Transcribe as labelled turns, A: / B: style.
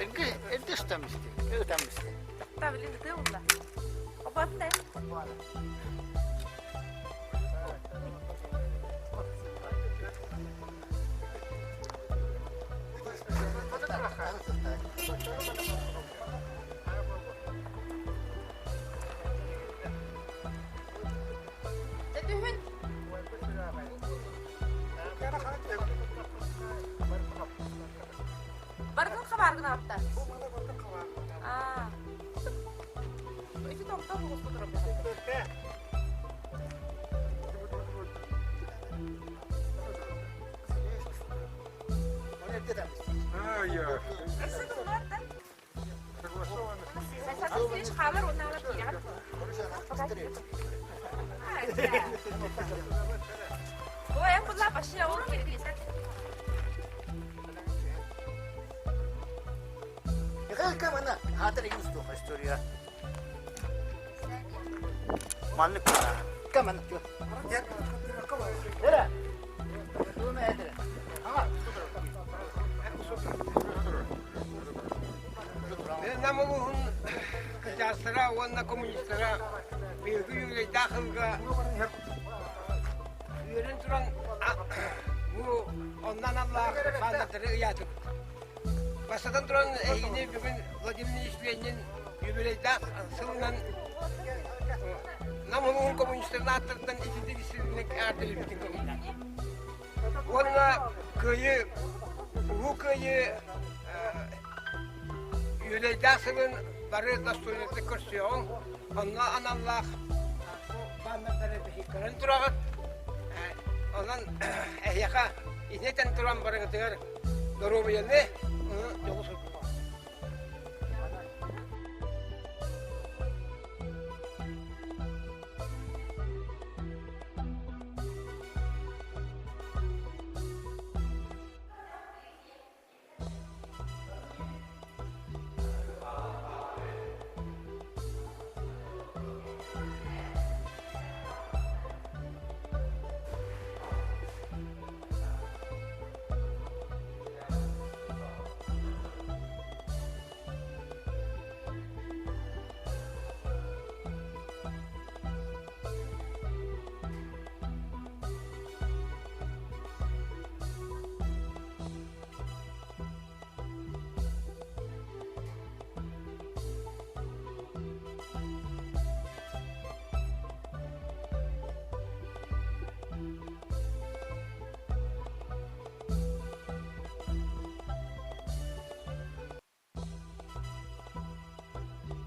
A: Эргэ эрдэ ыстаммысты, ытаммысты.
B: Тавлин ытыы улла. Обатын э. Түһүн. Барытын хабааргын аатта. Аа. Ити тохтоо бугуспу турабыт. Өссө тумнуотта. Хаалар уонна Ой, эн була вообще ол
A: Михаил Камана аатыр игин устуох история. Маннык Камана Эра. Тума эдere. Ага.
C: Нам улууһун кырдьаҕастара уонна коммунистара биһиги үбүлүөйдээх сылга үөрэн туран бу онно аналлаах бааннардары ыйаатыбыт. Бастатан туран эһигини бүгүн Владимир Ильич Ленин юбилейдаах сылынан Нам улууһун коммунистарын ааттарыттан итинник истиҥник эҕэрдэлиибитин көҥүллээтим. Уонна Кыайыы, Улуу Кыайыы юбилейдаах сылын бары достойнатык көрсүөҕүҥ. Онно аналлаах баннердары биһиги көрөн тураҕыт. Онон эһиэхэ итинтэн туран барыгытыгар доруобуйаны.